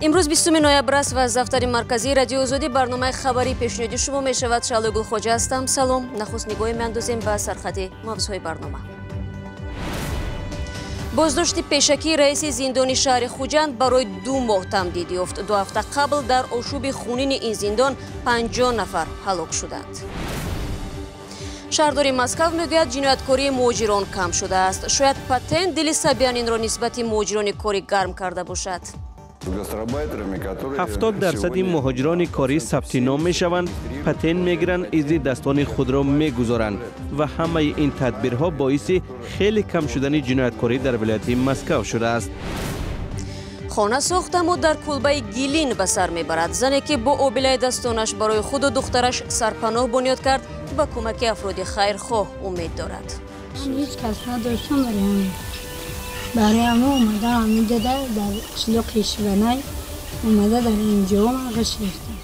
Имрӯз 20 ноябр аст ва аз дафтари марказии Радиои Озодӣ барномаи хабарӣ пешниҳоди шумо мешавад. Шаҳлои Гулхоҷа ҳастам. Салом. Нахуст нигоҳе меандозем ба сархати мавзӯъҳои барнома. Боздошти пешакии раиси зиндони шаҳри Хуҷанд барои 2 моҳ тамдид ёфт. 2 ҳафта қабл дар ошӯби хунини ин зиндон 50 нафар ҳалок шуданд. Шаҳрдори Москав мегӯяд, ҷинояткории муҳоҷирон кам шудааст. Шояд патент дили Собянинро нисбати муҳоҷирони корӣ гарм карда бошад. 70% муҳоҷирони корӣ сабти ном мешаванд, патент мегиранд, изи дастони худро мегузоранд ва ҳамаи ин тадбирҳо боиси хеле кам шудани ҷинояткорӣ дар вилояти Москав шудааст. Хона сохтаму дар кулбаи гилин ба сар мебарад. Зане ки бо обилаи дастонаш барои худу духтараш сарпаноҳ бунёд кард, ба кӯмаки афроди хайрхоҳ умед дорад. Ҳеҷ кас надоштам, барои ҳамо омада ҳаминҷа дар қишлоқи Шиванай омада дар инҷо ғиш рехтам.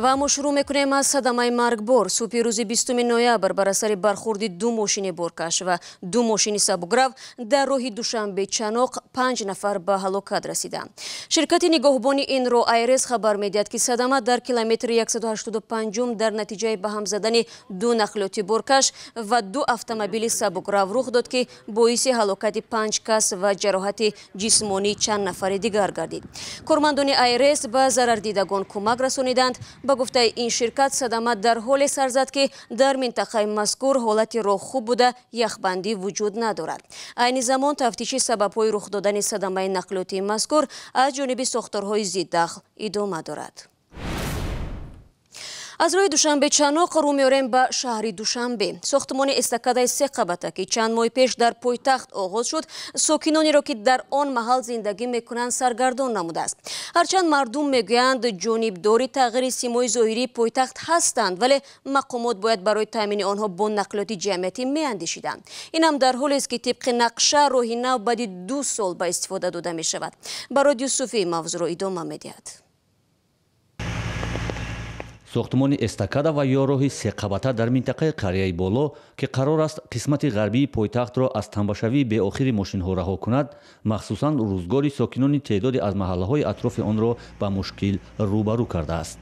Ва мо шурӯъ мекунем аз садамаи маргбор. Субҳи рӯзи 20 ноябр бар асари бархӯрди 2 мошини боркаш ва 2 мошини сабукрав дар роҳи Душанбе Чаноқ 5 нафар ба ҳалокат расиданд. Ширкати нигоҳбони ин роҳ Айрес хабар медиҳад, ки садама дар километри 185 дар натиҷаи ба ҳам задани 2 нақлиёти боркаш ва 2 автомобили сабукрав рух дод, ки боиси ҳалокати 5 кас ва ҷароҳати ҷисмонии чанд нафари дигар гардид. Кормандони Айрес ба зарардидагон кӯмак расониданд. Ба гуфтаи ин ширкат, садама дар ҳоле сар зад, ки дар минтақаи мазкур ҳолати роҳ хуб буда, яхбандӣ вуҷуд надорад. Айни замон тафтиши сабабҳои рух додани садамаи нақлиётии мазкур аз ҷониби сохторҳои зиддахл идома дорад. Аз роҳи Душанбе Чаноқ рӯ меорем ба шаҳри Душанбе. Сохтмони эстакадаи 3 қабата, ки чанд моҳи пеш дар пойтахт оғоз шуд, сокинонеро, ки дар он маҳал зиндагӣ мекунанд, саргардон намудааст. Ҳарчанд мардум мегӯянд, ҷонибдори тағйири симои зоҳирии пойтахт ҳастанд, вале мақомот бояд барои таъмини онҳо бо нақлиёти ҷамъиятӣ меандешиданд. Инам дар ҳолест, ки тибқи нақша роҳи нав баъди 2 сол ба истифода дода мешавад. Барод Юсуфӣ мавзӯъро идома медиҳад. Сохтмони эстакада ва ё роҳи 3 қабата дар минтақаи Қарияи Боло, ки қарор аст қисмати ғарбии пойтахтро аз тамбашавии беохири мошинҳо раҳо кунад, махсусан рӯзгори сокинони теъдоде аз маҳаллаҳои атрофи онро ба мушкил рӯбарӯ кардааст.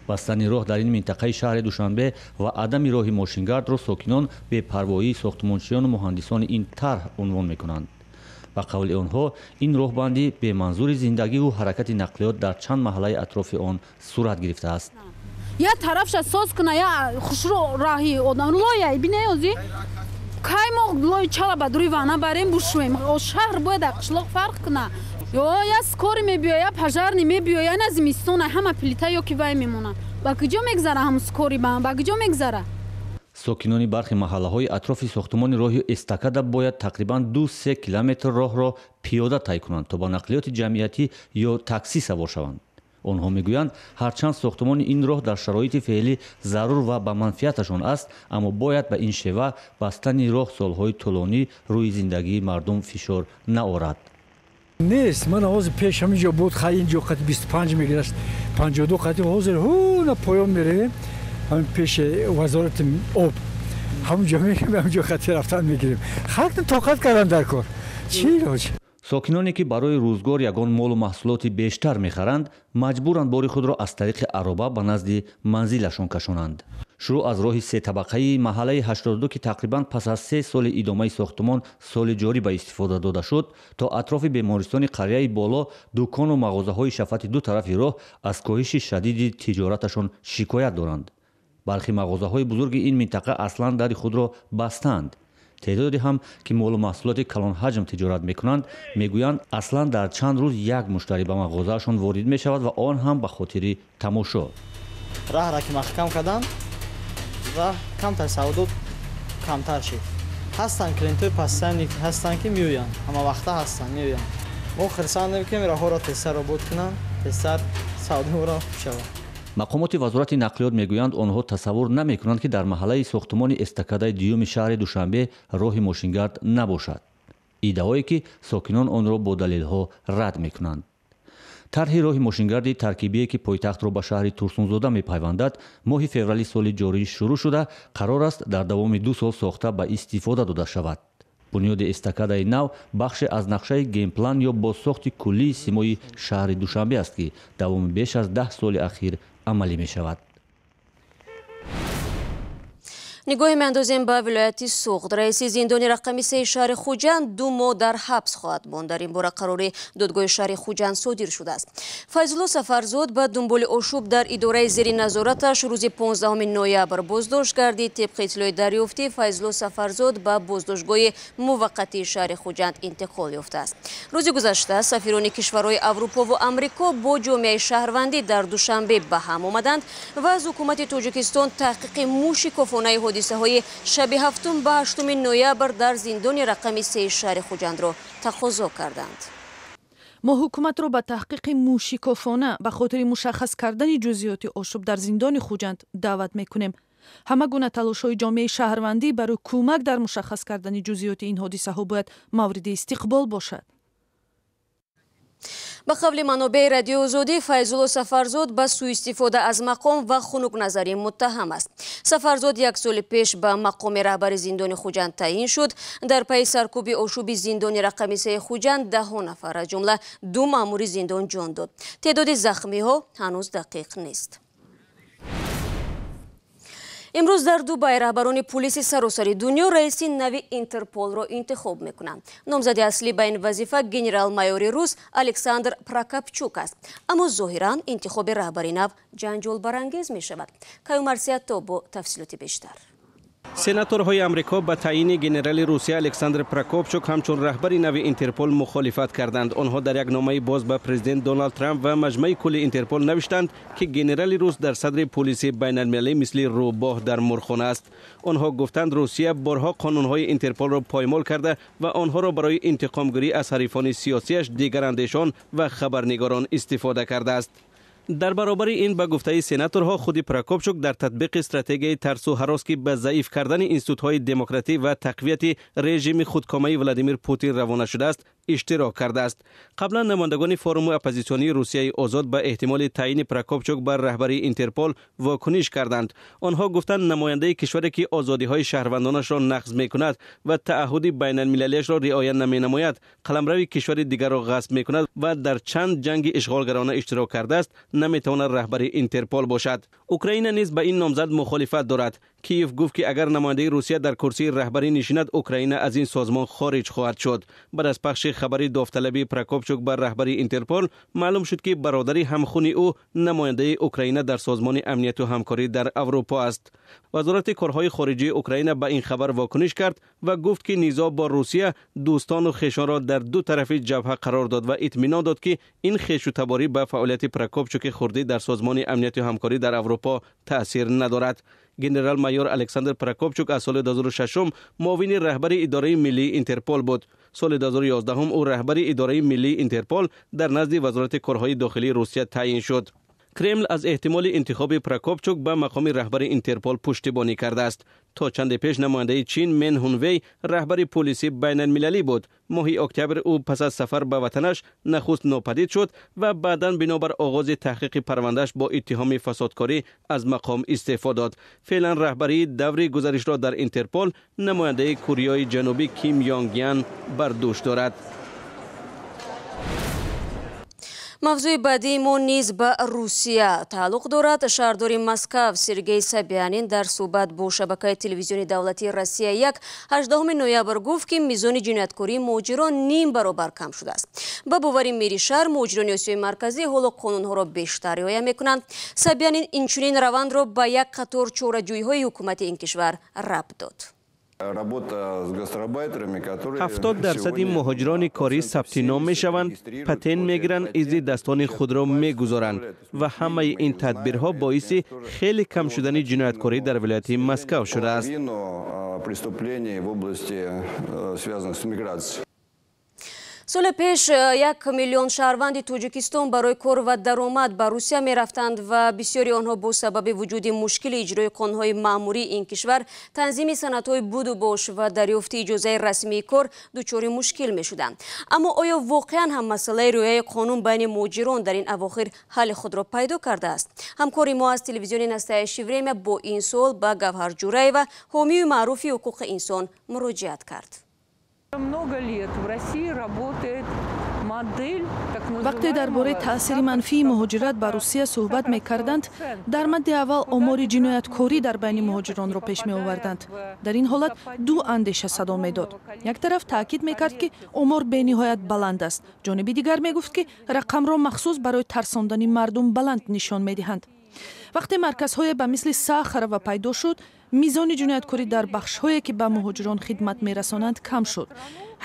Бастани роҳ дар ин минтақаи шаҳри Душанбе ва адами роҳи мошингардро сокинон бепарвоии сохтмончиёну муҳандисони ин тарҳ унвон мекунанд. Ба қавли онҳо, ин роҳбандӣ беманзури зиндагиву ҳаракати нақлиёт дар чанд маҳаллаи атрофи он сурат гирифтааст. Я тарафша соз куна, я хушрӯ раҳи одам лоя бине. Ози кай мо лои чала ба дури вана барем, бушӯем? Шаҳр бояд дар қишлоқ фарқ куна. Ё я скорый мебиёя, я пожарный мебиёя, на зимистона ҳама плита ё ки вай мемона. Ба куҷо мегзара ҳам скорый, ба куҷо мегзара? Сокинони бархи маҳаллаҳои атрофи сохтмони роҳи эстакада бояд тақрибан 2-3 километр роҳро пиёда тай кунанд, то ба нақлиёти ҷамъиятӣ ё таксӣ савор шаванд. Онҳо мегӯянд, ҳарчанд сохтмони ин роҳ дар шароити феълӣ зарур ва ба манфиаташон аст, аммо бояд ба ин шева бастани роҳ солҳои тӯлонӣ рӯи зиндагии мардум фишор наорад. Нест. Ман ҳозир пеш ҳамин ҷо буд, хай, ин ҷо қати 25 мегирашт, 52 қати. Ҳозир ҳуна поён меравем, ҳамин пеши вазорати об, ҳамун ҷо мегирем, ҳамин ҷо қати рафтан мегирем. Халқ тоқат кардан дар кор, чӣ илоҷ? Сокиноне, ки барои рӯзгор ягон молу маҳсулоти бештар мехаранд, маҷбуранд бори худро аз тариқи ароба ба назди манзилашон кашонанд. Шурӯъ аз роҳи сетабақаи маҳаллаи 82, ки тақрибан пас аз 3 соли идомаи сохтмон соли ҷорӣ ба истифода дода шуд, то атрофи бемористони Қарияи Боло, дукону мағозаҳои шафати ду тарафи роҳ аз коҳиши шадиди тиҷораташон шикоят доранд. Бархи мағозаҳои бузурги ин минтақа аслан дари худро бастаанд. Теъдоде ҳам, ки молу маҳсулоти калонҳаҷм тиҷорат мекунанд, мегӯянд, аслан дар чанд рӯз як муштарӣ ба мағозаашон ворид мешавад ва он ҳам ба хотири тамошо. Раҳра ки маҳкам карданд, раҳ камтар, савдо камтар шид. Ҳастанд клиентҳои постоянный ҳастанд, ки меоянд, ҳамавақта ҳастанд, меоянд. Мо хурсандем, ки роҳҳоро тезтар обод кунанд, тезтар савдоро шавад. Мақомоти вазорати нақлиёт мегӯянд, онҳо тасаввур намекунанд, ки дар маҳаллаи сохтмони эстакадаи дуюми шаҳри Душанбе роҳи мошингард набошад, иддаое ки сокинон онро бо далелҳо рад мекунанд. Тарҳи роҳи мошингарди таркибие, ки пойтахтро ба шаҳри Турсунзода мепайвандад, моҳи феврали соли ҷорӣ шурӯъ шуда, қарор аст дар давоми 2 сол сохта ба истифода дода шавад. Бунёди эстакадаи нав бахше аз нақшаи генплан ё бозсохти куллии симои шаҳри Душанбе аст, ки давоми беш аз 10 соли ахир амалӣ мешавад. Нигоҳе меандозем ба вилояти Суғд. Раиси зиндони рақами 3 шаҳри Хуҷанд 2 моҳ дар ҳабс хоҳад монд. Дар ин бора қарори додгоҳи шаҳри Хуҷанд содир шудааст. Файзулло Сафарзод ба дунболи ошӯб дар идораи зери назораташ рӯзи 15 ноябр боздошт гардид. Тибқи иттилои дарёфтӣ, Файзулло Сафарзод ба боздоштгоҳи муваққатии шаҳри Хуҷанд интиқол ёфтааст. Рӯзи гузашта сафирони кишварҳои Аврупо ва Амрико бо ҷомеаи шаҳрвандӣ дар Душанбе ба ҳам омаданд ва аз ҳукумати Тоҷикистон таҳқиқи мушикофонаи ҳодисаҳои шаби 7 ба 8 ноябр дар зиндони рақами 3 шаҳри Хуҷандро тақозо карданд. Мо ҳукуматро ба таҳқиқи мушикофона ба хотири мушаххас кардани ҷузъиёти ошӯб дар зиндони Хуҷанд даъват мекунем. Ҳама гуна талошҳои ҷомеаи шаҳрвандӣ барои кӯмак дар мушаххас кардани ҷузъиёти ин ҳодисаҳо бояд мавриди истиқбол бошад. Ба қавли манобеи Радиои Озодӣ, Файзулло Сафарзод ба суистифода аз мақом ва хунукназарӣ муттаҳам аст. Сафарзод як соли пеш ба мақоми раҳбари зиндони Хуҷанд таъин шуд. Дар пайи саркӯби ошӯби зиндони рақами 3 Хуҷанд 10 нафар аз ҷумла 2 маъмури зиндон ҷон дод. Теъдоди захмиҳо ҳанӯз дақиқ нест. Имрӯз дар Дубай раҳбарони пулиси саросари дунё раиси нави Интерполро интихоб мекунанд. Номзади аслӣ ба ин вазифа генерал-майори рус Александр Прокопчук аст. Аммо зоҳиран интихоби раҳбари нав ҷанҷолбарангез мешавад. Каюмарсиятто бо тафсилоти бештар. Сенаторҳои Амрико ба таъйини генерали Русия Александр Прокопчук ҳамчун раҳбари нави Интерпол мухолифат карданд. Онҳо дар як номаи боз ба президент Доналд Трамп ва маҷмаи кулли Интерпол навиштанд, ки генерали рус дар садри полиси байналмилалӣ мисли рӯбоҳ дар мурхона аст. Онҳо гуфтанд, Русия борҳо қонунҳои Интерполро поймол карда ва онҳоро барои интиқомгирӣ аз ҳарифони сиёсиаш, дигарандешон ва хабарнигорон истифода кардааст. Дар баробари ин, ба гуфтаи сенаторҳо, худи Прокопчук дар татбиқи стратегияи тарсу ҳарос, ки ба заиф кардани институтҳои демократӣ ва тақвияти режими худкомаи Владимир Путин равона шудааст, иштирок кардааст. Қаблан намояндагони форуми оппозитсионии Русияи озод ба эҳтимоли таъйини Прокопчук бар раҳбарии Интерпол вокуниш карданд. Онҳо гуфтанд, намояндаи кишваре, ки озодиҳои шаҳрвандонашро нақз мекунад ва таъаҳуди байналмилалиашро риоя наменамояд, қаламрави кишвари дигарро ғасб мекунад ва дар чанд ҷанги ишғолгарона иштирок кардааст, наметавонад раҳбари Интерпол бошад. Украина низ ба ин номзад мухолифат дорад. Киев гуфт, ки агар намояндаи Русия дар курсии раҳбарӣ нишинад, Украина аз ин созмон хориҷ хоҳад шуд. Баъд аз пахши хабари довталаби Прокопчук бар раҳбари Интерпол, маълум шуд, ки бародари ҳамхуни ӯ намояндаи Украина дар созмони амнияту ҳамкорӣ дар Аврупо аст. Вазорати корҳои хориҷии Украина ба ин хабар вокуниш кард ва гуфт, ки низоъ бо Русия дӯстону хешонро дар ду тарафи ҷабҳа қарор дод ва итминон дод, ки ин хешу таборӣ ба фаъолияти Прокопчуки хурдӣ дар созмони амнияту ҳамкорӣ дар Аврупо таъсир надорад. Генерал-майор Александр Прокопчук аз соли 2006 муовини раҳбари идораи миллии Интерпол буд. Соли 2011 ӯ раҳбари идораи миллии Интерпол дар назди Вазорати корҳои дохилии Русия таъин шуд. Кремл аз эҳтимоли интихоби Прокопчук ба мақоми раҳбари Интерпол пуштибонӣ кардааст. То чанде пеш намояндаи Чин Мен Ҳунвей раҳбари полиси байналмилалӣ буд. Моҳи октябр ӯ пас аз сафар ба ватанаш нахуст нопадид шуд ва баъдан бинобар оғози таҳқиқи парвандааш бо иттиҳоми фасодкорӣ аз мақом истеъфо дод. Феълан раҳбарии даври гузаришро дар Интерпол намояндаи Кореяи Ҷанубӣ Ким Йонг Ян бар дӯш дорад. Мавзӯи баъдии мо низ ба Русия тааллуқ дорад. Шаҳрдори Москав Сергей Собянин дар суҳбат бо шабакаи телевизиони давлатии Россия 1 18 ноябр гуфт, ки мизони ҷинояткории муҳоҷирон ним баробар кам шудааст. Ба бовари мери шаҳр, муҳоҷирони Осиёи Марказӣ ҳоло қонунҳоро бештар риоя мекунанд. Собянин инчунин равандро ба як қатор чораҷӯиҳои ҳукумати ин кишвар рабт дод. 70% муҳоҷирони корӣ сабти ном мешаванд, патент мегиранд, изни дастони худро мегузоранд ва ҳамаи ин тадбирҳо боиси хеле кам шудани ҷинояткорӣ дар вилояти Москав шудааст. Соли пеш 1 миллион шаҳрванди Тоҷикистон барои кор ва даромад ба Русия мерафтанд ва бисёри онҳо бо сабаби вуҷуди мушкили иҷрои қонунҳои маъмурии ин кишвар, танзими санадҳои будубош ва дарёфти иҷозаи расмии кор дучори мушкил мешуданд. Аммо оё воқеан ҳам масъалаи риояи қонун байни муҳоҷирон дар ин авохир ҳалли худро пайдо кардааст? Ҳамкори мо аз телевизиони Настоящее время бо ин суол ба Гавҳар Ҷураева, ҳомии маъруфи ҳуқуқи инсон, муроҷиат кард. Много лет в России работает Вақте дар бораи таъсири манфии муҳоҷират ба Русия суҳбат мекарданд, дар мадди аввал омори ҷинояткорӣ дар байни муҳоҷиронро пеш меоварданд. Дар ин ҳолат ду андеша садо медод. Як тараф таъкид мекард, ки омор бениҳоят баланд аст, ҷониби дигар мегуфт, ки рақамро махсус барои тарсондани мардум баланд нишон медиҳанд. Вақте марказҳое ба мисли Сахарова пайдо шуд, мизони ҷинояткорӣ дар бахшҳое, ки ба муҳоҷирон хидмат мерасонанд, кам шуд.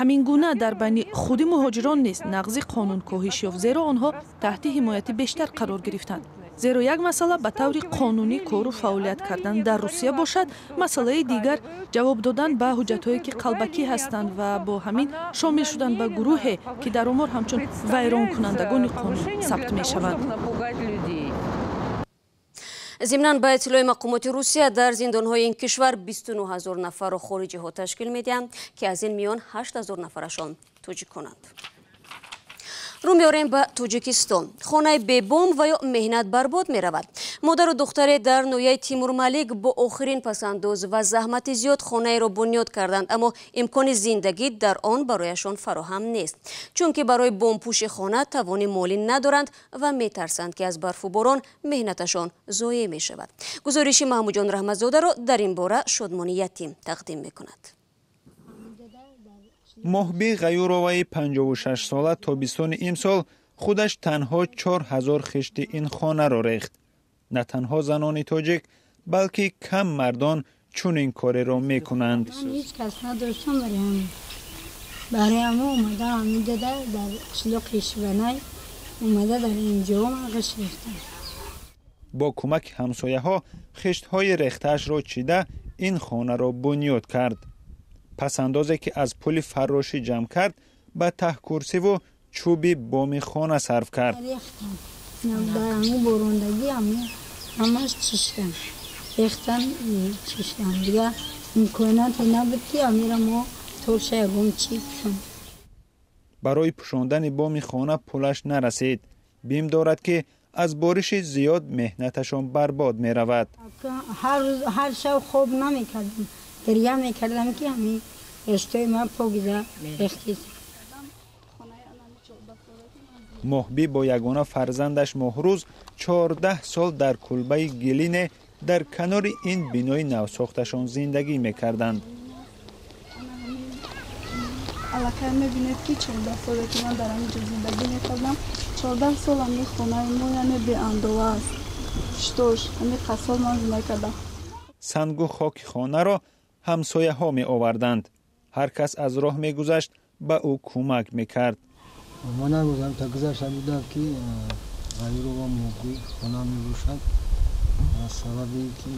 Ҳамин гуна дар байни худи муҳоҷирон низ нақзи қонун коҳиш ёфт, зеро онҳо таҳти ҳимояти бештар қарор гирифтанд. Зеро як масъала ба таври қонунӣ кору фаъолият кардан дар Русия бошад, масъалаи дигар ҷавоб додан ба ҳуҷҷатҳое, ки қалбакӣ ҳастанд, ва бо ҳамин шомил шудан ба гурӯҳе, ки дар омор ҳамчун вайронкунандагони қонун сабт мешаванд. Зимнан, ба иттилои мақомоти Русия, дар зиндонҳои ин кишвар 29 ҳазор нафарро хориҷиҳо ташкил медиҳанд, ки аз ин миён 8 ҳазор нафарашон тоҷиконанд. Рӯ меорем ба Тоҷикистон. Хонаи бебом ва ё меҳнат барбод меравад. Модару духтаре дар ноҳияи Тимурмалик бо охирин пасандоз ва заҳмати зиёд хонаеро бунёд карданд, аммо имкони зиндагӣ дар он барояшон фароҳам нест, чунки барои бомпӯши хона тавони молӣ надоранд ва метарсанд, ки аз барфу борон меҳнаташон зоеъ мешавад. Гузориши Маҳмудҷон Раҳматзодаро дар ин бора Шодмони Ятим тақдим мекунад. Моҳбӣ Ғаюроваи 56-сола тобистони имсол худаш танҳо 4000 хишти ин хонаро рехт. На танҳо занони тоҷик, балки кам мардон чунин кореро мекунанд. Ҳеҷ кас надоштам, барои ҳамон омадам ҳаминҷа, дар қишлоқи Шиванай омада, дар инҷо ман ғишт рехтам. Бо кӯмаки ҳамсояҳо хиштҳои рехтаашро чида ин хонаро бунёд кард. Пасандозе, ки аз пули фаррошӣ ҷамъ кард, ба таҳкурсиву чӯби боми хона сарф кард. Ҳамун борондагӣ ҳамаш чиштам, рехтан, чиштам. Дигар имконоте набуд, ки амира мо торша ягон чӣ пӯшон. Барои пӯшондани боми хона пулаш нарасид. Бим дорад, ки аз бориши зиёд меҳнаташон барбод меравад. Ҳар шаб хоб намекардам, гиря мекардам, ки ҳамин рештои ман покиза рехтист. Моҳбӣ бо ягона фарзандаш Моҳрӯз 14 сол дар кулбаи гилине дар канори ин бинои навсохташон зиндагӣ мекарданд. Аллакай мебинед, ки 14 соле, ки ман дар ҳамин ҷо зиндагӣ мекардам, 14 сол ҳамин хонаи мо, яъне беандова аст. Штош ҳамин қасол ман зиндагӣ кардам. Сангу хоки хонаро ҳамсояҳо меоварданд. Ҳар кас аз роҳ мегузашт, ба ӯ кӯмак мекард. Ман нагузарам, та гузашта будам, ки Ғаюрова Моҳбӣ хона мебошад. Аз сабаби ки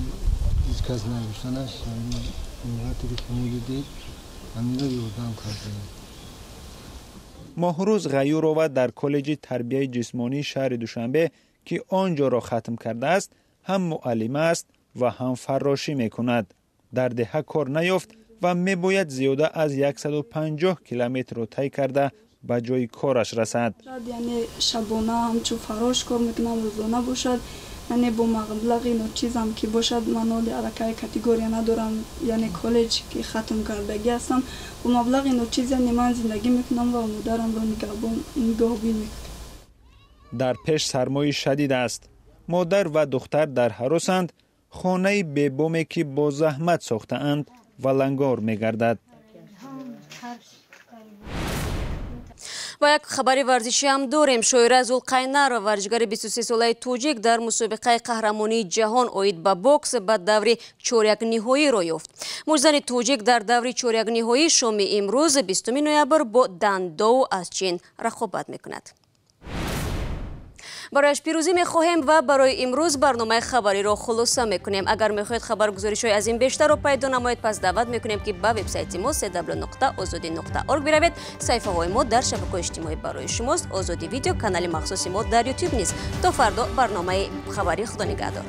ҳеҷ кас надоштанаш, ҳамин ки шумо дидед, ҳаминро ёрдам кардем. Моҳрӯз Ғаюрова дар коллеҷи тарбияи ҷисмонии шаҳри Душанбе, ки он ҷоро хатм кардааст, ҳам муаллима аст ва ҳам фаррошӣ мекунад. Дар деҳа кор наёфт ва мебояд зиёда аз 150 километрро тай карда ба ҷои кораш расад. Яъне шабона ҳамчун фаррош кор мекунам, рӯзона бошад, яъне бо маблағи ночизам ки бошад, ман оли аллакай категория надорам, яъне коллеҷ ки хатм кардагӣ ҳастам, бо маблағи ночиз яъне ман зиндагӣ мекунам ва модарамро нигаҳбон мекунам. Дар пеш сармои шадид аст. Модар ва духтар дар ҳаросанд, хонаи бебоме, ки бо заҳмат сохтаанд, валангор мегардад. Ва як хабари варзишӣ ҳам дорем. Шоира Зулқайнарова, варзишгари 23-солаи тоҷик, дар мусобиқаи қаҳрамонии ҷаҳон оид ба бокс ба даври чорякниҳоӣ роҳ ёфт. Муштзани тоҷик дар даври чорякниҳоӣ шоми имрӯз, 20 ноябр, бо Дандоу аз Чин рақобат мекунад. Барояш пирӯзӣ мехоҳем ва барои имрӯз барномаи хабариро хулоса мекунем. Агар мехоҳед хабаргузоришҳои аз ин бештарро пайдо намоед, пас даъват мекунем, ки ба вебсайти мо cw.ozodi.org биравед. Саҳифаҳои мо дар шабакаҳои иҷтимоӣ барои шумост. Озодӣ видео, канали махсуси мо дар Ютуб низ. То фардо барномаи хабарӣ, худо нигаҳдор.